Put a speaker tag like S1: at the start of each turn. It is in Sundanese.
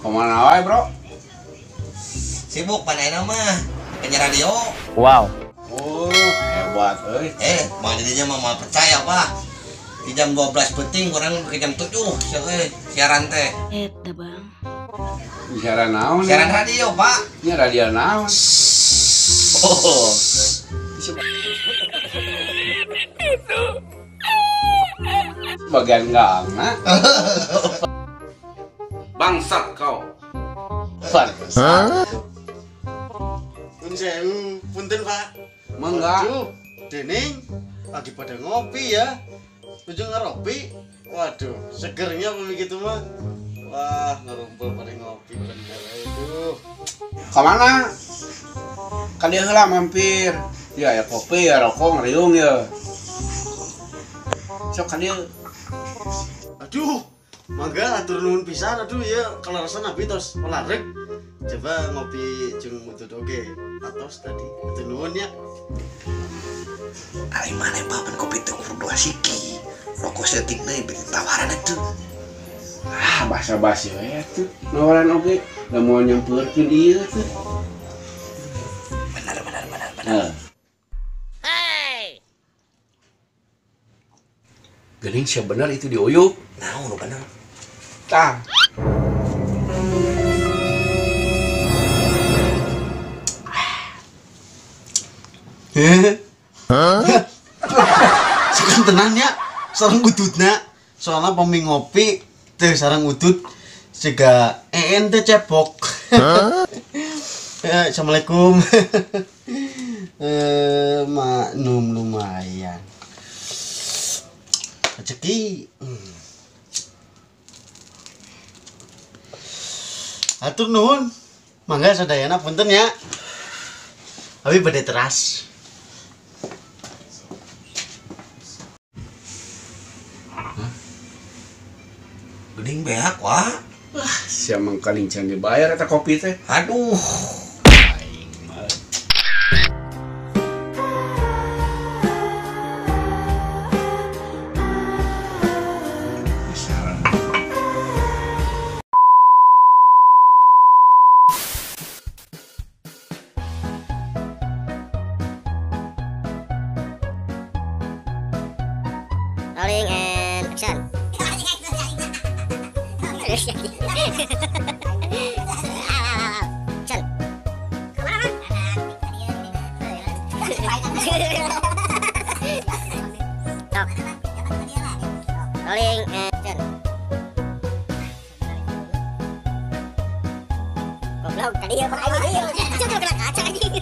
S1: Kemana wae, Bro?
S2: Sibuk panena mah, penyiar radio.
S3: Wow.
S1: Oh, hebat euy.
S2: Mah didinya mah moal percaya, Pak. Di jam 12 penting kurang ke jam 7 siaran teh.
S4: Eta, Bang.
S1: Siaran naon?
S2: Siaran radio, Pak.
S1: Nya radio naon? Oh. Bagian gangna. Bangsat kau.
S5: Hah? Punten, punten Pak.
S1: Mangga.
S5: Waduh, dening lagi pada ngopi ya. Tujuh ngeropi. Waduh, segernya begitu mah. Wah, ngerumpul pada ngopi bener itu.
S1: Kemana? Kan dia heula mampir. Ya, ya kopi ya rokok ngeriung ya. Sok kan dia.
S5: Aduh, mangga atur nuhun pisan aduh ya kalarasan abi tos pelarek. Coba ngopi jeung mutut oge. Atos tadi. Atur nuhun ya.
S2: Ari maneh papan kopi teh ukur 2 siki. Rokok seeutik deui bikin tawaran atuh.
S1: Ah, basa-basi we atuh. Nawaran oge da moal nyampeurkeun ieu tuh.
S2: Benar.
S4: Hey.
S1: Geuning sia bener itu diuyuk.
S2: Naon nu bener?
S1: Tah.
S5: Hah? Sekan tenan ya, sareng udutna. Soalnya pami ngopi teh sareng udut siga en teh cebok. Assalamualaikum. Maknum lumayan. Rezeki. Atur nuhun. Mangga sadayana punten ya. Abi bade teras.
S2: Geuning beak wah.
S1: Wah, sia mangkaling can dibayar eta kopi teh.
S2: Aduh.
S1: Aing mah.
S4: Rolling and action. Action. Talk. Rolling and action. Goblok tadi ya, Pak. Ayo, ayo. Coba kena kaca anjing.